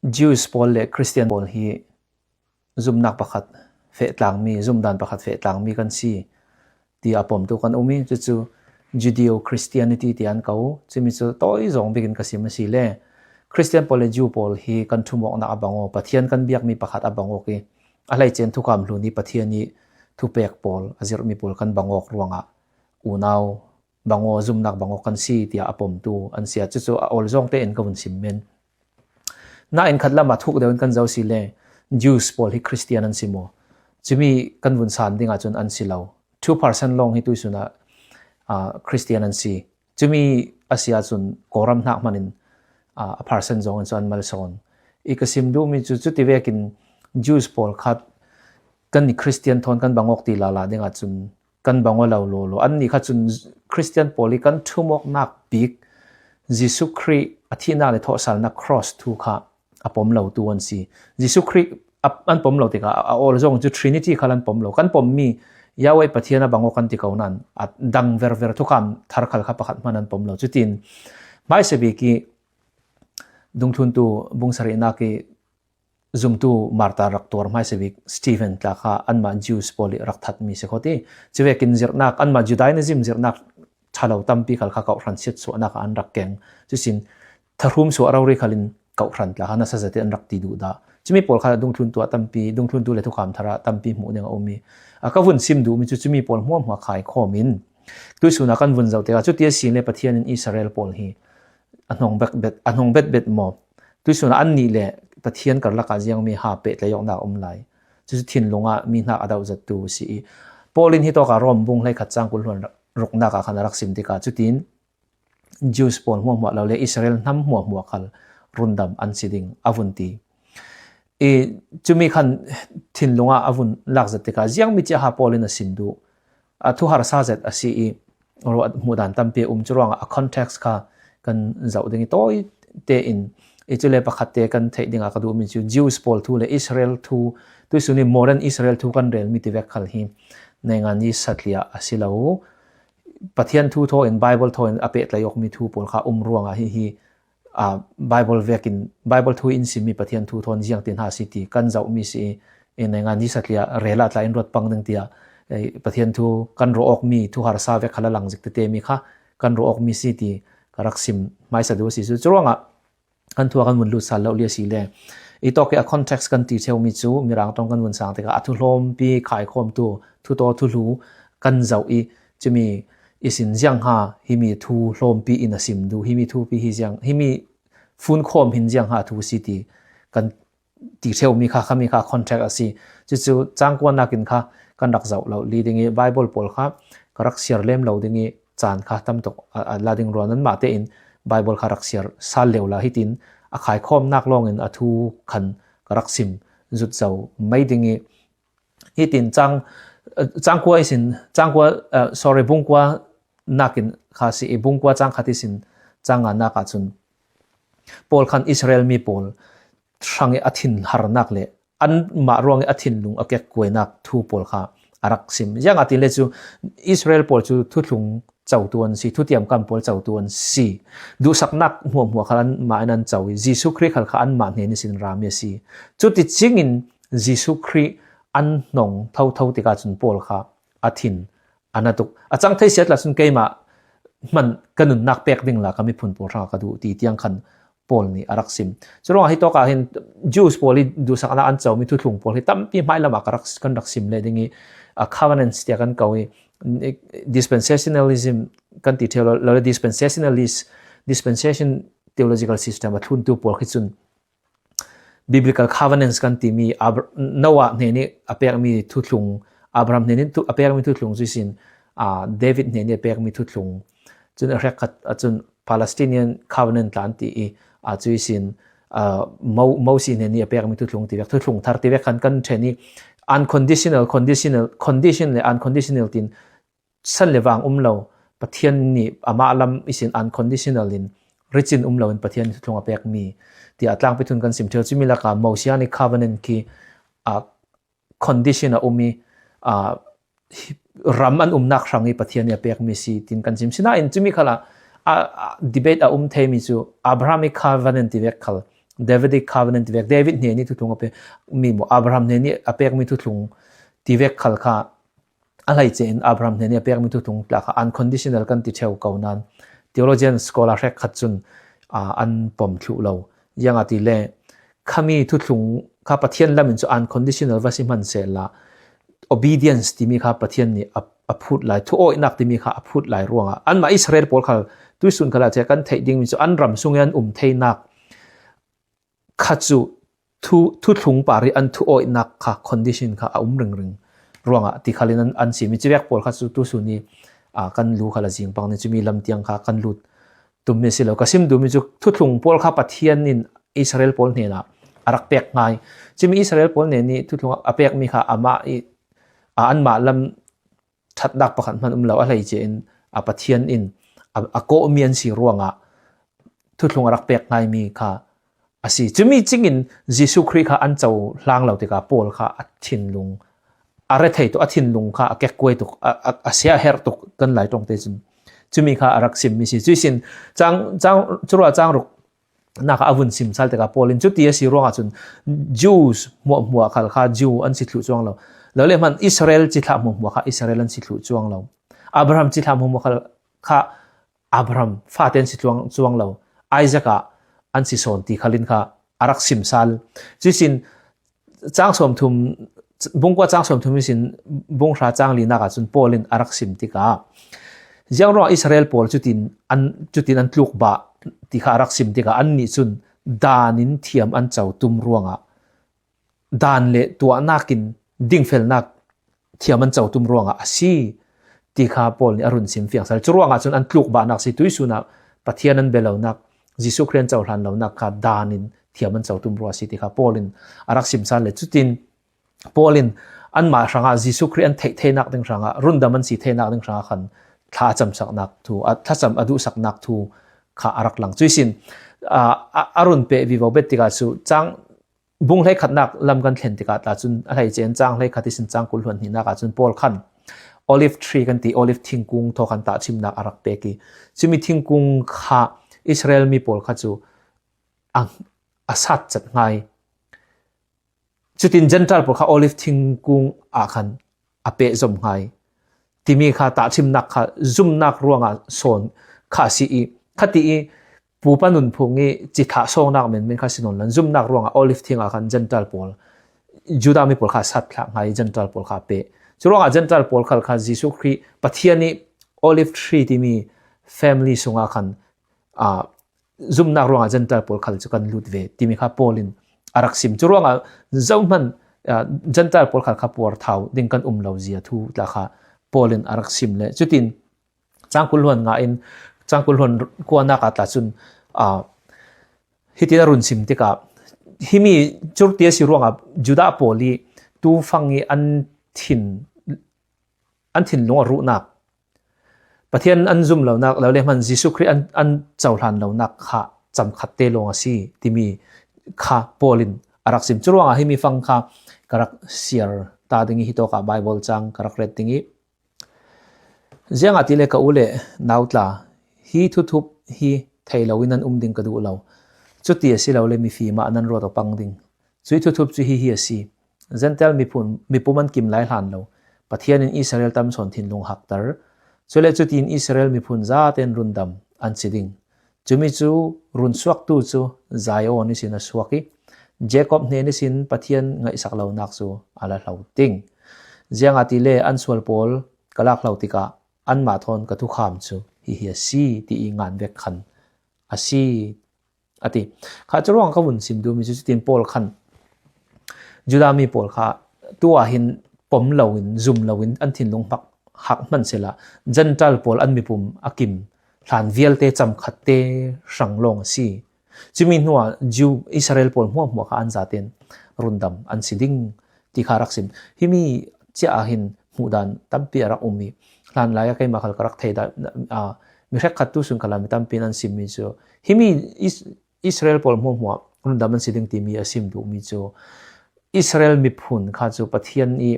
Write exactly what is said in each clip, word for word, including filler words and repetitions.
Jews pawl le Christian pawl hi zumnak pakhat feh tlangmi, zumdan pakhat feh tlangmi kan si, tia a pomtu kan um i, cucu Judeo-Christianity tiah an ko. Cumi cu tawi zawng bikin ka sim a si le, Christian pawl le Jew pawl hi kan ṭhumawknak a bang aw, Pathian kan biakmi pakhat a bang awk i, a hleice in thukam hlun i Pathian i thupek pawl a zirhmi pawl kan bang awk ruangah unau bang aw, zumnak bang aw kan si, tiah a pomtu an si a, cucu a awl zawng tein ka vun sim men. Nain khat lamah thuk deuh in kan zoh si le, Jews pawl hi Christian an si maw? Cumi kan vun san dingah cun an si lo. Two percent lawng hi tuihsun ah, ah, Christian an si. Cumi a si ahcun Kawlram hnak hmanh in, ah, a percent zong in cu an malsawn. I ka sim duhmi cu, cuti vekin Jews pawl khat kan i Christian thawn kan bang awk ti lala dingah cun kan bang aw lo lawlaw. Annih kha cun Christian pawl i kan ṭhumawknak bik Jesuh Khrih a thihnak le thawhsalnak cross thu kha a pom lo tu an si. Jesuh Khrih a, an pom lo tikah a awl zong cu Trinity khal an pom lo. Kan pommi Yahweh Pathian a bang aw kan ti ko nain a dang verver thukam thar khal kha pakhat hmanh an pom lo. Cutin hmaisa bik i dungthluntu bung sarihnak i zumtu martar rak tuar hmaisa bik Stephen tla kha anmah Jews pawl i rak thatmi si kho ti. Cuvekin zirhnak, anmah Judaism zirhnak ṭha lo tampi khal kha kawhhran siatsuahnak ah an rak keng. Cusin thahrum suah rori khalin kawhhran tla kha nasa zate an rak ti duh dah. Cumi pawl kha dungthluntu ah tampi, dungthluntu le thukam thar ah tampi hmuh ding a um i, a ka vun sim duhmi cu cumi pawl hmuahhmuah khaikhawm in tuihsun ah kan vun zoh tikah cuti a si le Pathian in Israel pawl hi a hnong betbet, a hnong betbet maw? Tuihsun ah annih le Pathian karlak ah ziangmi ha pehtlaih awknak a um lai. Cucu thinlung ah mi hnak a dohzattu a si i, Paul in hitawk ah Rom bung hleikhat cang kul hluan ruknak ah khan a rak sim tikah cutin Jews pawl hmuahhmuah lo le Israel hnam hmuahhmuah khal rundam an si ding a vun ti. I, cumi khan thinlung ah a vun lakzat tikah ziangmi cia ha Paul in a sim duh, a thuharsa zet a si i, ruah hmuhdan tampi a um cu ruangah a context kha kan zoh ding i tawi tein, i cule pakhat te kan theih dingah ka duhmi cu Jews pawl thu le Israel thu, tuihsun i modern Israel thu kan relmi tivek khal hi naingan ni satliah a si lo. Pathian thu thaw in, Bible thaw in a pehtlaih awkmi thu pawl kha um ruangah hihi, aa, Bible vekin, Bible thu in simmi Pathian thu thawn ziangtin ha si ti kan zohmi si i, i naingan ni satliah rel ah tla in ruat pang ding tiah, eh, Pathian thu kan ruah awkmi thu harsa vek kha la lang zik tete mi kha kan ruah awkmi si ti ka rak sim hmaisa duh a si cu. Curuangah kan thu a kan vun lut sal lo li a si le, i tawk i a context kan ti ṭheumi cu Mirang ṭong kan vun sang tikah a thu hlawmpi khaikhawmtu thu taw thu hlu kan zoh i, cumi ihsin ziangha himi thu hlawmpi in a sim duh, himi thupi hi ziang, himi funkhawm hin ziangha thu si ti kan ti ṭheumi kha, khami kha context a si. Cucu cangkuanak in kha kan rak zoh lo li ding i, Bible pawl kha ka rak siar lem lo ding i, caan kha tam tuk a, a la ding ruang nanmah tein Bible kha rak siar sal lio la hitin a khaikhawmnak lawngin a thu khan ka rak sim zut zo mai ding i, hitin cang, cangkua ihsin, cangkua, eh, sorry, bungkua nakin kha si i, bungkua cangkhat ihsin cang nganak ahcun Paul khan Israel mi pawl hrang i a thinharnak le anmah ruang i a thinlung a kekkuainak thu pawl kha a rak sim. Ziangahtile cu Israel pawl cu thuthlung cotu an si, thutiam kam pawl cotu an si. Duhsaknak hmuahhmuah khal anmah in an co i, Jesuh Khrih khal kha anmah hnen ihsin rami a si. Cuticingin Jesuh Khrih an hnong thotho tikah cun Paul kha a thin a na tuk. A cang thei siat lah cun keimah hmanh ka nunnak pek ding la ka miphun pawl hrangah ka duh ti tiang khan Paul nih a rak sim. Curuangah hitawk ah hin Jews pawl i duhsaknak an comi thuthlung pawl hi tampi hmailam ah ka rak, kan rak sim leh ding i, a, covenants tiah kan ko i, dispensationalism kan ti ṭheu lo, lo le dispensationalist, dispensation theological system a thluntu pawl khi cun biblical covenants kan timi Abra-, Noah hnen i a pekmi thuthlung, Abraham hnen i thu-, a pekmi thuthlung cu ihsin, aa, David hnen i a pekmi thuthlung, cun a hrekkhat ahcun Palestinian covenant tla an ti i, aa, cu ihsin, aa, Mo-, Mosi hnen i a pekmi thuthlung tivek, thuthlung thar tivek khan kan ṭhen i, unconditional, conditional, condition le unconditional tin san le vang um lo, Pathian nih amah lam ihsin unconditional in ricin um loin Pathian nih thuthlung a pekmi tiah a tlangpi thun kan sim ṭheu. Cumi lakah Mosianic covenant khi, aa, condition a um i, aa, ram an umnak hrang i Pathian nih a pekmi si tin kan sim. Sinain cumi khalah, aa, aa, debate a um theimi cu Abrahamic covenant tivek khal Davidic covenant vek, David hnenih thuthlung a pek mi maw, Abraham hnenih a pekmi thuthlung ti vek khal kha a hleice in Abraham hnenih a pekmi thuthlung tla kha unconditional kan ti theu ko nan theologian scholar hrekkhat cun, aa, an pom thluh lo. Ziangahtile khami thuthlung kha Pathian lam in cu unconditional va si hman sehla obedience timi kha Pathian nih a, a phut lai, thuawihnak timi kha a phut lai ruangah anmah Israel pawl khal tuisun khalah cia kan theih dingmi cu an ram sungin an um theinak kha cu thu, thuthlung par ih an thuawihnak kha condition kha a um ringring ruangah ti khalin an, an simi civek pawl kha cu tusun ih, aa, kan lu khal a zing pang nih cumi lam tiang kha kan lut tummi a si lo. Ka sim duhmi cu thuthlung pawl kha Pathian in Israel pawl hnenah a rak pek ngai. Cumi Israel pawl hnenih thuthlung a pekmi kha amah ih, aa, anmah lam ṭhatnak pakhat hman um lo, a hleice in a Pathian in a, a kawhmi an si ruangah thuthlung a rak pek ngaimi kha a si. Cumi cingin Jesuh Khrih kha an cohlang lo tikah Paul kha a thinlung a rethei tuk, a thinlung kha a kekkuai tuk, a, a, a sia a herh tuk kan Lai ṭawngte cun. Cumi kha a rak simmi si. Cuihsin cang, cang, curuah cang ruk nak a vun sim sal tikah Paul in cuti a si ruangah cun Jews hmuahhmuah khal kha Jew an si thluh cuang lo. Lo le hman Israel cithlah hmuahhmuah kha Israel an si thluh cuang lo. Abraham cithlah hmuahhmuah khal kha Abraham fate an si tluang, cuang lo. Isaac ah an si sawn ti khalin kha a rak sim sal. Cuihsin cang sawmthum, bungkua cang sawmthum ihsin bunghra cang linak ah cun Paul in a rak sim tikah ziang ruangah Israel pawl cutin an, cutin an tluk bah ti kha a rak sim tikah annih cun dan in thiam an co tum ruangah dan le tuahnak in dingfelnak thiam an co tum ruangah a si ti kha Paul nih a run sim fiang sal. Curuangah cun an tluk bahnak si, tuisun ah Pathian an bia lonak, Jesuh Khrih an cohlan lonak kha dan in thiam an co tum ruangah a si ti kha Paul in a rak sim sal le. Cutin Paul in anmah hrangah Jesuh Khrih an theih theinak ding hrangah, rundam an si theinak ding hrangah khan thla a camsaknak thu, a thlacam a duhsaknak thu kha a rak lang. Cuihsin, aa, a, a run peh vivo bet tikah cu cang bung hleikhatnak lam kan thlen tikah tla cun a hleice in cang hleikhat ihsin cang kul hluan hnihnak ah cun Paul khan olive tree kan ti, olive thingkung thaw khan tahchimnak a rak pek ih, cumi thingkung kha Israel mi pawl kha cu a, a sat cat hngai. Cutin Gentile pawl kha olive thingkung ah khan a pehzom hngai timi kha tahchimnak kha zumnak ruangah sawn kha a si ih, khati ih pupa nunphung ih cithlah sawngnak menmen kha si nawn lo, zumnak ruangah olive thing ah khan Gentile pawl, Judah mi pawl kha sat thlah hngai, Gentile pawl kha a peh. Curuangah Gentile pawl khal kha Jesuh Khrih Pathian ih olive tree timi family sungah khan, aa, zumnak ruangah Gentile pawl khal cu kan lut ve timi kha Paul in a rak sim. Curuangah zohman, aa, Gentile pawl khal kha puarthau ding kan um lo zia thu tla kha Paul in a rak sim le. Cutin cang kul hluan nga in cang kul hluan kuanak ah tla cun, aa, hitin a run sim tikah himi curti a si ruangah Judah pawl ih tufang ih an thin, an thinlung a ruhnak, Pathian an zum lonak, lo le hman Jesuh Khrih an, an cohlan lonak kha camkhat te lawng a si timi kha Paul in a rak sim. Curuangah himi fang kha ka rak siar ta ding ih, hitawkah Bible cang ka rak ret ding ih, ziangahtile ka u le nau tla, hi thuthup hi thei loin nan um ding ka duh lo. Cuti a si lo le mifim ah nan ruat aw pang ding. Cuih thuthup cu hihi a si. Gentile miphun, mipum an kim lai hlan lo. Pathian in Israel tam sawn thinlung hakter. Cule cutiin Israel miphun zaten rundam an si ding. Cumi cu runsuaktu cu Zion ihsin a suak ih, Jacob hnen ihsin Pathian ngaihsak lonak cu a la hlo ding. Ziangahtile an sual pawl ka lak hlo tikah anmah thawn ka thukham cu hihi a si, ti ih ngan vek khan a si, a ti. Kha curuang ka vun sim duhmi cu cutin Paul khan Judah mi pawl kha tu ah hin pom loin, zum loin an thinlung hmak hak hman sehla Gentile pawl an mipum a kim hlan vialte camkhatte hrang lawng a si. Cumi hnuah Jew Israel pawl hmuahhmuah kha an zaten rundam an si ding ti kha rak sim. Himi cia ah hin hmuhdan tampi a rak um ih, hlanlai ah keimah khal ka rak thei dah, aa, mi hrekkhat tu sun khalah mi tampi in an simmi cu himi Is-, Israel pawl hmuahhmuah rundam an si ding timi a sim duhmi cu Israel miphun kha cu Pathian ih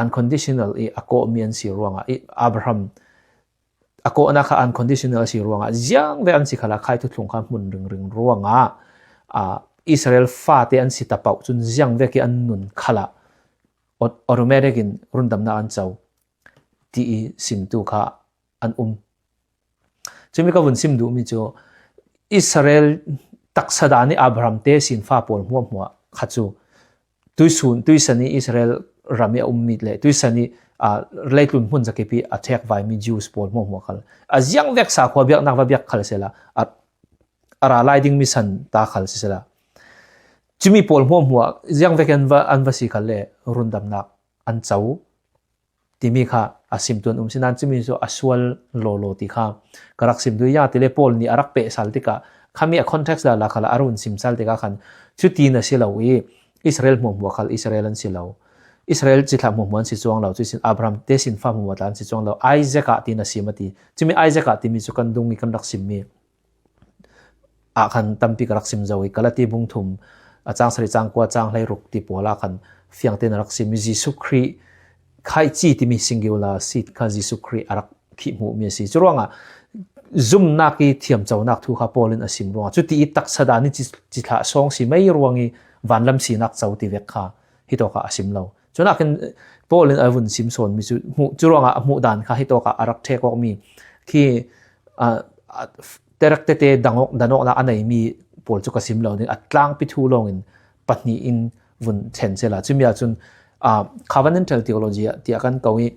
unconditional ih a kawhmi an si ruangah, ih Abraham a kawhnak kha unconditional a si ruangah, ziangvek an si khalah khai thuthlung kha hmun ringring ruangah, aa, Israel fate an si tapauh cun ziang vek i an nun khalah aut-, automatic in rundamnak an co ti i simtu kha an um. Cumi ka vun sim duhmi cu Israel taksa dan i Abraham te sinfa pawl hmuahhmuah kha cu tuisun, tuisan i Israel ram i a ummi le tuisan i, aa, leitlun hmun zakip i a ṭhek vaimi Jews pawl hmuahhmuah khal a ziang vek sakhua biaknak va biak khal sehla a, a ra lai dingmi san ta khal sisehla cumi pawl hmuahhmuah ziang vek an va, an va si khal le rundamnak an co timi kha a simtu an um si nain cumi cu a sual lawlaw ti kha ka rak sim duh i, ziang ti le Paul nih a rak peh sal tikah khami a context lala khalah a run sim sal tikah khan cuti na si lo i Israel hmuahhmuah khal Israel an si lo. Israel cithlah hmuahhmuah an si cuang lo, cuihsin Abraham te sinfa hmuahhmuah tla an si cuang lo. Isaac ah ti na sim a ti. Cumi Isaac ah timi cu kan dung i kan rak simmi ah khan tampi ka rak sim zo i Galati bung thum a cang sarih cang kua cang hleiruk ti pawl ah khan fiang tein a rak simmi Jesuh Khrih khaih ci timi singular seed kha Jesuh Khrih a rak khih hmuhmi a si. Curuangah zumnak i thiamconak thu kha Paul in a sim ruangah cuti i taksa dan i ci, cithlah sawng si mei ruang i vanlam sinak co ti vek kha hitawkah a sim lo. Cunak in Paul in a vun sim sawnmi cu hmuh, curuangah a hmuh dan kha hitawkah a rak ṭhek awkmi khi, aa, aa, terek tete dang awk, dan awknak a neimi pawl cu ka sim lo ding, a tlangpi thu lawngin pahnih in vun ṭhen sehla. Cumi ahcun, aa, covenantal theology ah tiah kan ko i,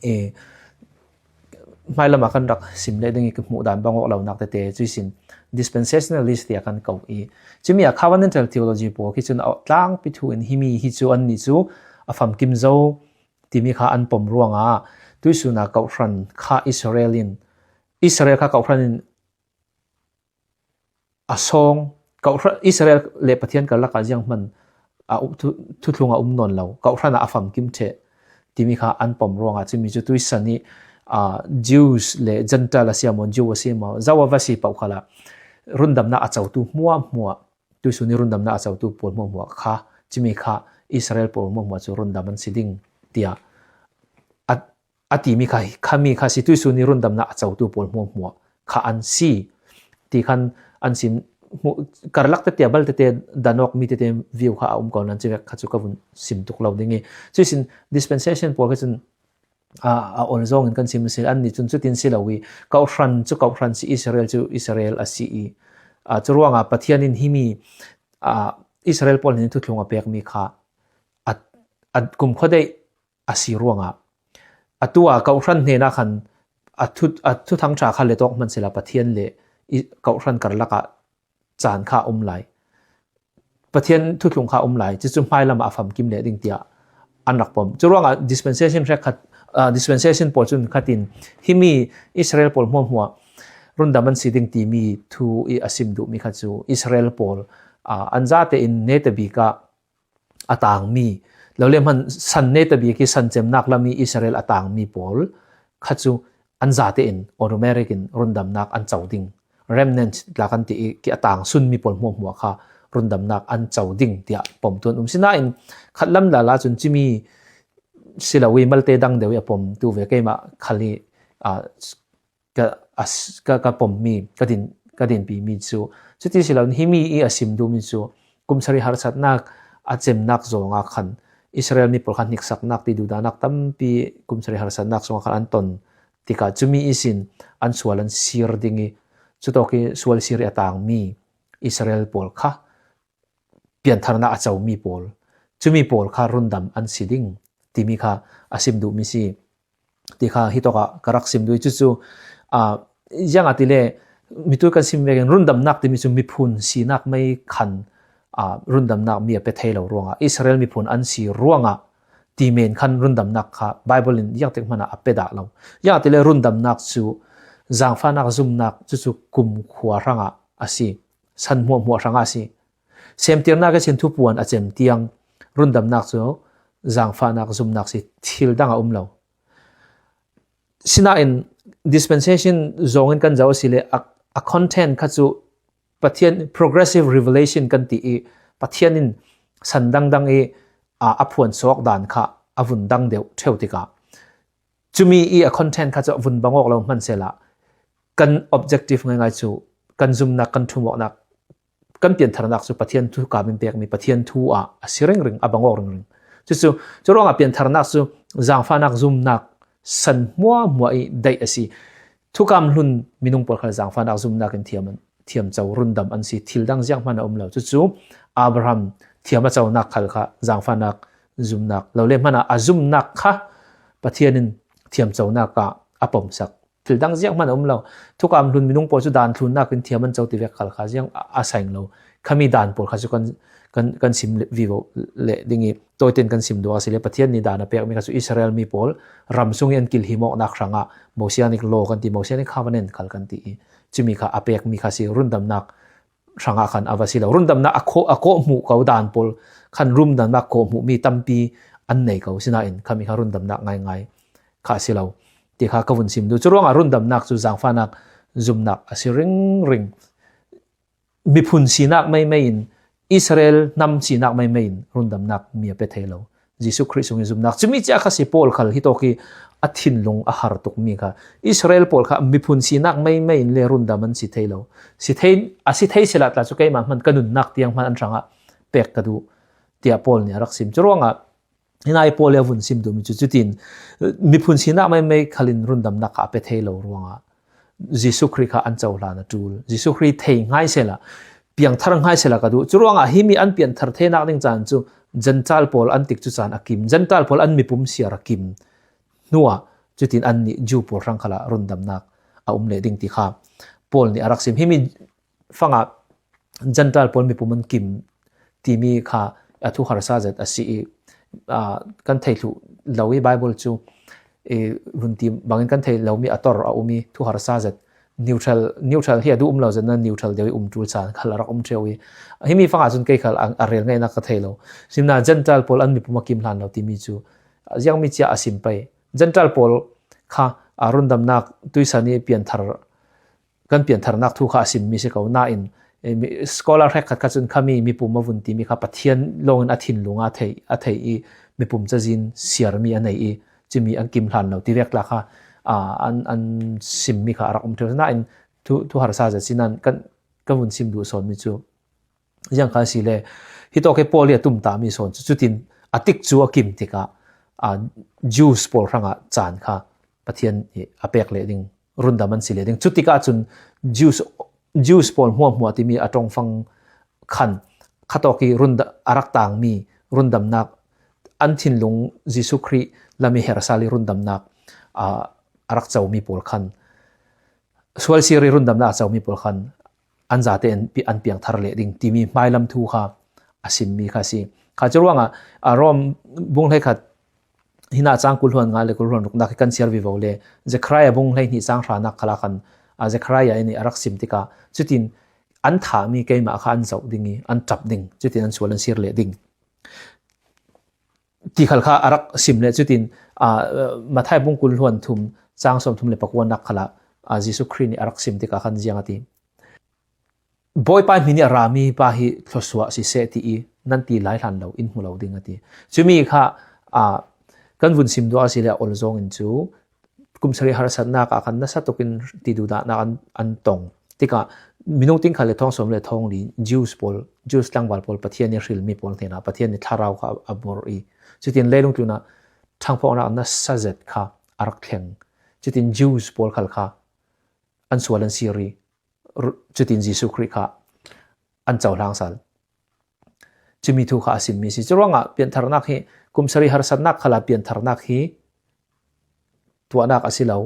i, hmailam ah kan rak sim leh ding i ka hmuh dan bang awk lonak tete cuihsin dispensationalist tiah kan ko i, cumi ah covenantal theology pawl khi cun a tlangpi thu in himi hi cu annih cu a famkim zo timi kha an pom ruangah tuihsun ah kawhhran kha Israel in, Israel kha kawhhran in a sawng, kawhhran, Israel le Pathian karlak ah zianghman a um, thu, thuthlung a um nawn lo, kawhhran ah a famkim ṭheh timi kha an pom ruangah cumi cu tuihsan i, aa, Jews le Gentile a si maw, Jew a si maw, zo a va si paoh khalah rundamnak a cotu hmuahhmuah, tuihsun i rundamnak a cotu pawl hmuahhmuah kha, cumi kha Israel pawl hmuahhmuah cu rundam an si ding tiah a, a timi kha, khami kha si, tuihsun i rundamnak a cotu pawl hmuahhmuah kha an si ti khan an sim. Hmuh, karlak tete, a bal tete, dan awkmi tete view kha a um ko nan civek kha cu ka vun sim tuk lo ding i, cuihsin dispensation pawl kha cun, aa, a ol zawngin kan sim a si, annih cun cutin si lo i, kawhhran cu kawhhran si, Israel cu Israel a si i, aa, curuangah Pathian in himi, aa, Israel pawl hnen thuthlung a pekmi kha a, a kumkhua deih a si ruangah atu ah kawhhran hnenah khan a thu, a thuthang ṭha kha let awk hmansehla Pathian le i, kawhhran karlak ah caan kha a um lai. Pathian thuthlung kha a um lai. Cucu hmailam ah a famkim leh ding tiah an rak pom. Curuangah dispensation hrekkhat, aa, dispensation pawl cun khatin himi Israel pawl hmuahhmuah rundam an si ding timi thu i a sim duhmi kha cu Israel pawl, aa, an zate in netabik ah a tangmi, lo le hman san netabik i san cemnak lam i Israel a tangmi pawl kha cu an zate in automatic in rundamnak an co ding. Remnant tla kan ti i khi a tang sunmi pawl hmuahhmuah kha rundamnak an co ding tiah pomtu an um. Sinain khatlam lala cun cumi si lo i malte dang deuh i a pomtu ve keimah khal i, aa, ka, a s-, ka, ka pommi, ka din, ka dinpimi cu. Cuti si lo, himi i a sim duhmi cu kum sarih harsatnak a cemnak zongah khan Israel mi pawl kha hniksaknak ti duhdanak tampi kum sarih harsatnak zongah khan an ton tikah cumi ihsin an sual an sir ding i, cutawk i sual sir i a tangmi Israel pawl kha piantharnak a comi pawl, cumi pawl kha rundam an si ding timi kha a sim duhmi si ti kha hitawkah ka rak sim duh i, cucu, aa, ziangahtile mitu kan sim vekin rundamnak timi cu miphun sinak mei khan, aa, rundamnak mi a pe thei lo ruangah Israel miphun an si ruangah ti men khan rundamnak kha Bible in ziangtik hmanah a pe dah lo. Ziangahtile rundamnak cu zaangfahnak zumnak cucu kumkhua hrangah a si, san hmuahhmuah hrangah a si. Semtirnak ihsin thupuan a cem tiang rundamnak cu zaangfahnak zumnak si, thil dang a um lo. Sinain dispensation zongin kan zoh a si le a, a content kha cu Pathian progressive revelation kan ti i Pathian in san dangdang i a, a phuan sawk dan kha a vun dang deuh ṭheu tikah cumi i a content kha cu a vun bang awk lo hmansehla kan objective ngaingai cu kan zumnak kan ṭhum awknak kan piantharnak cu Pathian thu kapin pekmi Pathian thu ah a si ringring, a bang awk ringring. Cucu, curuangah piantharnak cu zangfahnak zumnak san hmuahhmuah i daih a si. Thukam hlun minung pawl khal zangfahnak zumnak in thiam an, thiamco rundam an si, thil dang zianghman a um lo. Cucu Abraham thiam a conak khal kha zangfahnak zumnak lo le hmanah a zumnak kha Pathian in thiamconak ah a pomsak. Thil dang zianghman a um lo. Thukam hlun minung pawl cu dan thlunnak in thiam an co ti vek khal kha ziang a, a saing lo. Khami dan pawl kha cu kan, kan, kan sim le, vivo le ding i, tawiten kan sim duak a si le, Pathian nih dan a pekmi kha cu Israel mi pawl ram sung i an kilhim awknak hrangah Mosianic law kan ti, Mosianic covenant khal kan ti i, cumi kha a pekmi kha si, rundamnak hrangah khan a va si lo. Rundamnak a kawh, a kawh hmuh ko dan pawl khan rundamnak kawh hmuhmi tampi an nei ko. Sinain khami kha rundamnak ngaingai kha a si lo ti kha ka vun sim duh. Curuangah rundamnak cu zangfahnak zumnak a si ringring. Miphun sinak meimei in, Israel hnam sinak meimei in rundamnak mi a pe thei lo. Jesuh Khrih sungin zumnak. Cumi cia kha si Paul khal hitawk i a thinlung a har tukmi kha. Israel pawl kha miphun sinak meimei in le rundam an si thei lo. Si thei, a si thei sehla tla cu keimah hman ka nunnak tiang hman an hrangah pek ka duh, tiah Paul nih a rak sim. Curuangah hinai Paul i a vun sim duhmi cu cutin miphun sinak meimei khalin rundamnak kha a pe thei lo ruangah Jesuh Khrih kha an cohlan a ṭul. Jesuh Khrih thei ngai sehla, piangthar ngai sehla ka duh. Curuangah himi an pianthar theinak ding caan cu Gentile pawl an tikcu caan a kim. Gentile pawl an mipum siar a kim hnuah cutin annih Jew pawl hrang khalah rundamnak a um leh ding ti kha Paul nih a rak sim. Himi fangah Gentile pawl mipum an kim timi kha a thu harsa zet a si i, aa, kan thei thluh lo i Bible cu i, vun ti bangin kan thei lomi a tor a um i thu harsa zet, neutral, neutral hi a duh um lo zet na neutral deuh i um ṭul caan khal a rak um ṭheu i, himi fangah cun kei khal a, a rel ngaihnak ka thei lo. Simna Gentile pawl an mipum a kim hlan lo timi cu ziangmi cia a sim pei. Gentile pawl kha, aa, rundamnak tuisan i pianthar kan piantharnak thu kha a simmi si ko. Nain, eh, mi, scholar hrekkhat kha cun khami mipum a vun timi kha Pathian lawngin a thinlung a thei, a thei i mipum cazin siarmi a nei i cumi an kim hlan lo ti vek tla kha, ah, an, an simmi kha a rak um ṭheu. Nain thu, thu harsa zet si nain kan, kan vun sim duh sawnmi cu ziang kha a si le, hitawk i Paul i a tumtahmi sawn cu cutin a tikcu a kim tikah, ah, Jews pawl hrangah caan kha Pathian i a pek leh ding, rundam an si leh ding. Cutikah cun Jews, Jews pawl hmuahhmuah timi a ṭongfang khan khatawk i runda-, a rak tangmi rundamnak an thinlung Jesuh Khrih lam i her sal i rundamnak, ah, a rak comi pawl khan, sual sir i rundamnak a comi pawl khan an zate an pi-, an piangthar leh ding timi hmailam thu kha a simmi kha a si. Kha curuangah, a, Rom bung hleikhat hinah cang kul hluan nga le kul hluan ruknak hi kan siar vivo le Zechariah bung hleihnih cang hranak khalah khan, a, Zechariah in a rak sim tikah cutin an thahmi keimah kha an zoh ding i an ṭap ding, cutin an sual an sir leh ding ti khal kha a rak sim le cutin, aa, Matthai bung kul hluan thum, cang sawm thum le pakuanak khalah, aa, Jesuh Khrih nih a rak sim tikah khan ziang a ti. Bawipa hmin i a rami pa hi thluasuah siseh ti i nan ti lai hlan lo in hmu lo ding a ti. Cumi kha, aa, kan vun sim duah a si le a ol zawng in cu kum sarih harsatnak ah khan nasa tukin tiduhdahnak an, an tong. Tikah minung ting khat le thawng sawm le thawng li Jews pawl, Jews tlangval pawl Pathian i hrilmi pawl hnenah Pathian i thlarau kha a bor i. Cutin leilung tlunah ṭhangphawknak nasa zet kha a rak thleng. Cutin Jews pawl khal kha an sual an sir i, ru-, cutin Jesuh Khrih kha an cohlang sal. Cumi thu kha a simmi si. Curuangah piantharnak hi, kum sarih harsatnak khalah piantharnak hi tuahnak a si lo.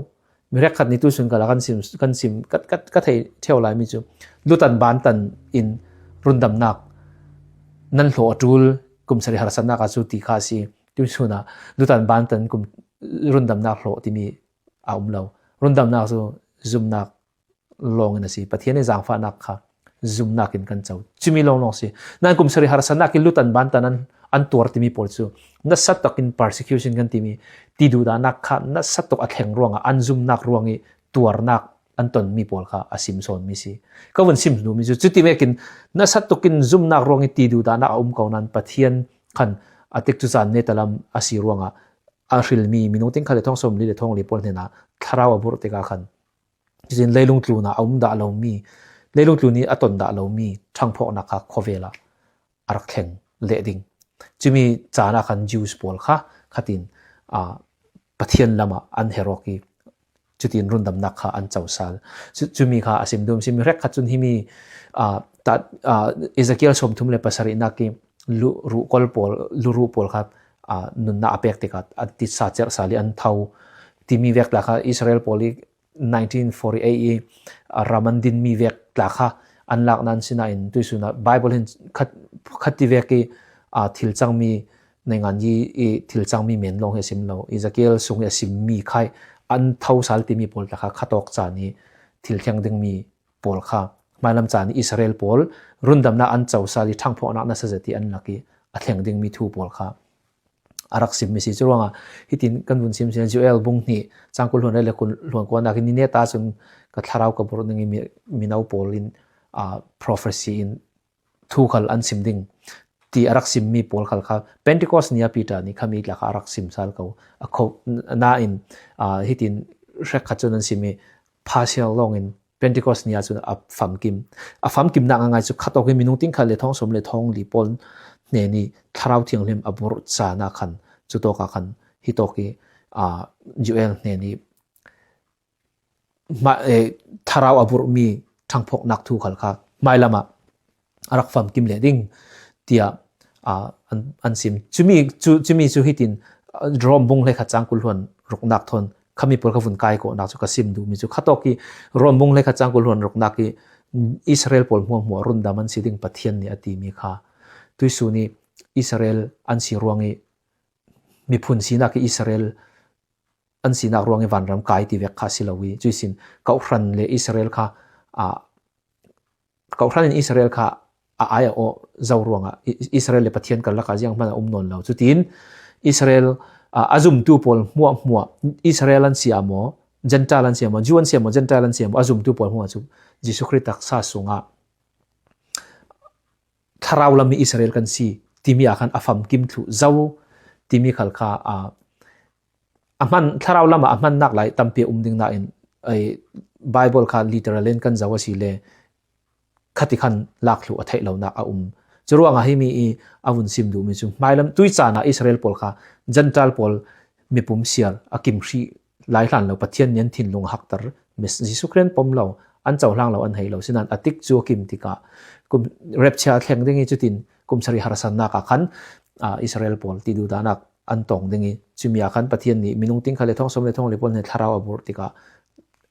Mi hrekkhat nih tusun khalah kan sim, kan sim, ka, ka, ka thei ṭheu laimi cu lutan bantan in rundamnak nan hlawh a ṭul, kum sarih harsatnak ah cu ti kha a si. Tusun ah lutan bantan kum rundamnak hlawh timi a um lo. Rundamnak cu zumnak lawngin a si. Pathian i zangfahnak kha zumnak in kan co. Cumi lawnglawng si. Nain kum sarih harsatnak i lutan bantan an, an tuar timi pawl cu nasa takin persecution kan timi tiduhdahnak kha nasa tak a thleng ruangah an zumnak ruang i tuarnak an tonmi pawl kha a sim sawnmi si. Ka vun sim duhmi cu cuti vekin nasa takin zumnak ruang i tiduhdahnak a um ko nain Pathian khan a tikcu caan netalam a si ruangah a hrilmi minung ting khat le thawng sawm li le thawng li pawl hnenah thlarau a burh tikah khan cutin leilung tlunah a um dah lomi leilung tlun i a ton dah lomi ṭhangphawknak kha khawvel ah a rak thleng leh ding. Cumi caan ah khan Jews pawl kha khatin, aa, Pathian lamah an herh awk i, cutin rundamnak kha an co sal. Cu-, cumi kha a sim dum, simi hrek khat cun himi, aa, ta-, aa, Ezekiel sawmthum le pasarihnak i lu-, ruhkol pawl, luruh pawl kha, aa, nunnak a pek tikah an titsa cerh sal i an tho timi vek tla kha Israel pawl i nineteen forty-eight i, aa, ram an dinmi vek tla kha an lakna an sinah in tuisun ah Bible hin khat, khat ti vek i, aa, thil cangmi naingan i, i thil cangmi men lawng hi a sim lo. Ezekiel sung i a simmi khai an tho sal timi pawl tla kha khatawk caan i thil thleng dingmi pawl kha hmailam caan i Israel pawl rundamnak an co sal i ṭhangphawknak nasa zet i an lak i a thleng dingmi thu pawl kha a rak simmi si. Curuangah hitin kan vun sim si, Joel bung hnih cang kul hluan le kul hluan kuanak i ni neta cun ka thlarau ka burh ding i mi, mino pawl in, aa, prophecy in thu khal an sim ding ti a rak simmi pawl khal kha Pentecost ni a Peter nih khami tla kha a rak sim sal ko. A kho nain, aa, hitin hrek khat cun an sim i, Paschal lawng in Pentecost ni ah cun a famkim. A famkimnak a ngai cu khatawk i minung ting khat le thawng sawm le thawng li pawl hnen i Thlarau Thianghlim a burh caan ah khan, cutawk ah khan hitawk i, aa, Joel hnen i hma-, eh, thlarau a burhmi ṭhangphawknak thu khal kha hmailam ah a rak famkim leh ding tiah, aa, an, an sim. Cumi cu, cumi cu hitin, aa, Rom bung hleikhat cang kul hluan ruknak thawn khami pawl ka vun kai kawhnak cu ka sim duhmi cu khatawk i Rom bung hleikhat cang kul hluan ruknak i Israel pawl hmuahhmuah rundam an si ding Pathian nih a timi kha tuisun i Israel an si ruang i miphun sinak i Israel an sinak ruang i vanram kai ti vek kha si lo i, cuisin Kawhhran le Israel kha, aa, Kawhhran in Israel kha a ai a aw zo ruangah i-, Israel le Pathian karlak ah zianghman a um nawn lo. Cutin Israel, aa, a zumtu pawl hmuahhmuah, Israel an si ah maw, Gentile an si ah maw, Jew an si ah maw, Gentile an si ah maw, a zumtu pawl hmuah cu Jesuh Khrih taksa sungah thlarau lam i Israel kan si timi ah khan a famkim thluh zo timi khal kha, aa, a hman, thlarau lamah a hmannak lai tampi a um ding nain, ei, Bible kha literal in kan zoh a si le khati khan lak thluh a theih lonak a um. Curuangah himi i a vun sim duhmi cu hmailam tui caan ah Israel pawl kha Gentile pawl mipum siar a kim hrih lai hlan lo, Pathian nih an thinlung a hakter, Mes-, Jesuh Khrih an pom lo, an cohlang lo, an hei lo. Sinan a tik cu a kim tikah kum, rapture a thleng ding i cutin kum sarih harsatnak ah khan, aa, Israel pawl ti duhdanak an tong ding i, cumi ah khan Pathian nih minung ting khat le thawng sawm le thawng li pawl hnen thlarau a burh tikah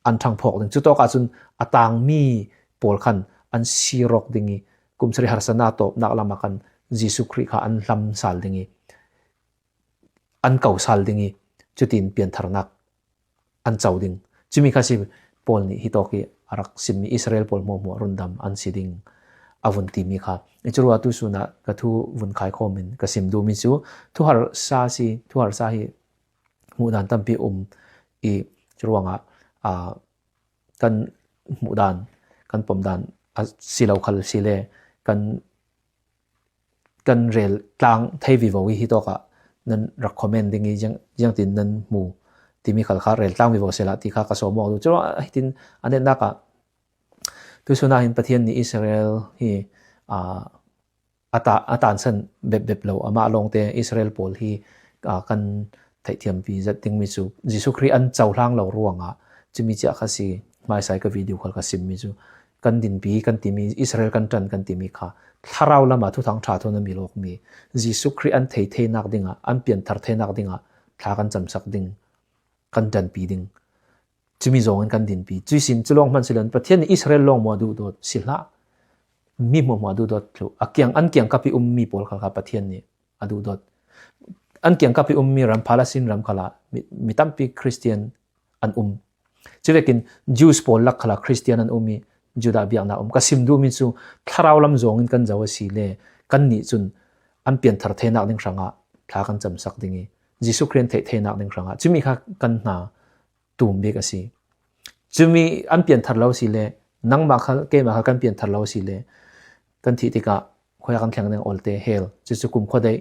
an ṭhangphawk ding. Cutawk ah cun a tangmi pawl khan an sir awk ding i, kum sarih harsatnak tawpnak lam ah khan Jesuh Khrih kha an hlam sal ding i, an ko sal ding i, cutin piantharnak an co ding. Cumi kha si Paul nih hitawk i a rak simmi Israel pawl hmuahhmuah rundam an si ding a vun timi kha. I curuah tuisun ah ka thu vun khaikhawm in ka sim duhmi cu thuharsa si, thuharsa hi hmuhdan tampi um i curuangah, aa, kan hmuhdan, kan pomdan a si lo khal si le kan kan rel tlang thei vivo i hitawk ah nan rak comment ding i ziang, ziangtin nan hmu timi khal kha rel tlang vivo sehla ti kha ka sawm awk duh. Curuangah hitin a netnak ah tuisun ah hin Pathian nih Israel hi, aa, a ta-, a tansan bepbep lo, amah lawngte Israel pawl hi, aa, kan theihthiampi zat dingmi cu Jesuh Khrih an cohlang lo ruangah cumi ciah kha si. Hmaisa i ka video khal ka simmi cu kan dinpi kan timi, Israel kan ṭan kan timi kha thlarau lamah Thuthang ṭha thawn a milawkmi Jesuh Khrih an thei theinak dingah, an pianthar theinak dingah thla kan camsak ding, kan ṭanpi ding. Cumi zawngin kan dinpi. Cuihsin cu lawng hman si lo in Pathian nih Israel lawng maw a duhdawt si hlah. Mi hmuahhmuah a duhdawt thluh. A kiang, an kiangkap i ummi pawl khal kha Pathian nih a duhdawt. An kiangkap i ummi ram, Palestine ram khalah mi, mi tampi Christian an um. Cuvekin Jews pawl lak khalah Christian an um i Judah biakna um. Ka sim duhmi cu thlarau lam zawngin kan zoh a si le kannih cun an pianthar theinak ding hrangah thla kan camsak ding i Jesuh Khrih an theih theinak ding hrangah cumi kha kan hna tum bik a si. Cumi an pianthar lo a si le nangmah khal, keimah khal kan pianthar lo a si le kan thih tikah khuaia kan thleng ding awlte hell. Cucu kumkhua daih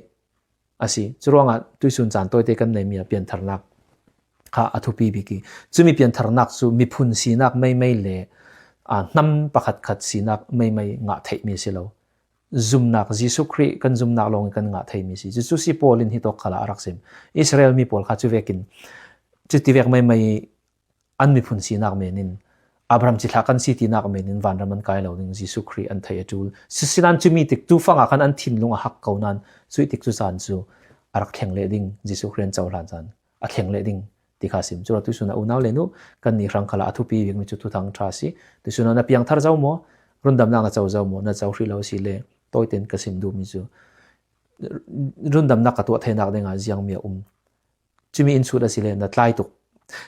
a si. Curuangah tuihsun caan tawite kan neimi ah piantharnak kha a thupi bik i, cumi piantharnak cu miphun sinak meimei le a, hnam pakhat khat sinak meimei ngah theihmi si lo. Zumnak, Jesuh Khrih kan zumnak lawng in kan ngah theihmi si. Cucu si Paul in hitawk khalah a rak sim. Israel mi pawl kha cuvekin, cutivek meimei an miphun sinak menin, Abraham cithlah kan si tinak menin vanram an kai lo ding, Jesuh Khrih an theih a ṭul. Sisinan cumi tik tu fangah khan an thinlung a hak ko nan, cuih tik cu caan cu a rak thleng leh ding, Jesuh Khrih an cohlan caan a thleng leh ding ti kha sim. Cura tuisun a unau le nu, kannih hrang khalah a thupi bikmi cu Thuthang ṭha si. Tuisun a na piangthar zo maw, rundamnak na co zo maw, na co hrih lo si le, tawiten ka sim duhmi cu rundamnak ka tuah theinak dingah ziangmi a um. Cumi in sut a si le, na tlai tuk.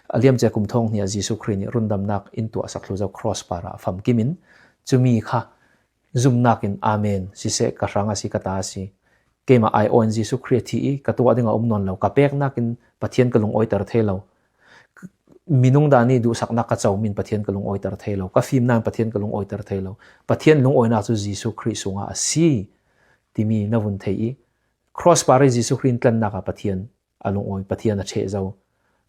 A liamcia kum thawng hnih ah Jesuh Khrih nih rundamnak in tuahsak thlu zo cross parah a famkim in, cumi kha zumnak in, "Amen, siseh, ka hrang a si, ka ta a si. Keimah aiawh in Jesuh Khrih a thi i ka tuah dingah um nawn lo. Ka peknak in Pathian ka lungawiter thei lo. Minung dan i duhsaknak ka comi in Pathian ka lungawiter thei lo. Ka fimnak in Pathian ka lungawiter thei lo. Pathian lungawinak cu Jesuh Khrih sungah a si," timi na vun thei i, cross par i Jesuh Khrih in tlannak ah Pathian a lungawi, Pathian a ṭheh zo.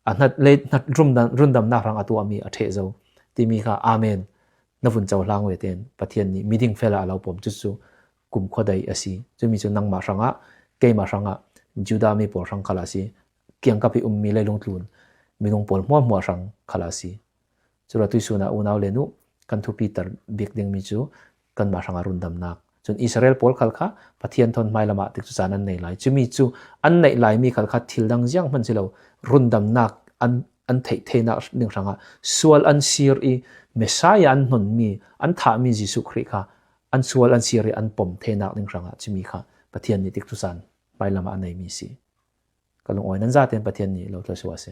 A hnat le hnat rundam, rundamnak hrang a tuahmi a ṭheh zo timi kha, "Amen, na vun cohlang ve," ten Pathian nih miding fel ah a lo pom. Cucu kumkhua dai a si. Cumi cu nangmah hrangah, keimah hrangah, Judah mi pawl hrang khalah a si. Kiangkap i ummi leilung tlun minung pawl hmuahhmuah hrang khalah a si. Cura tuisun a unau le nu, kan thupiter bik dingmi cu kanmah hrangah rundamnak. Cun Israel pawl khal kha Pathian thawn hmailam ah tik cu caan an nei lai. Cumi cu an neih laimi khal kha thil dang ziang hman si lo, rundamnak an, an theih theinak ding hrangah sual an sir i Messiah an hnonmi, an thahmi Jesuh Khrih kha an sual an sir i an pom theinak ding hrangah cumi kha Pathian nih tik cu caan hmailam ah a neimi si. Ka lungawi nan zaten Pathian nih lo thluasuah a si.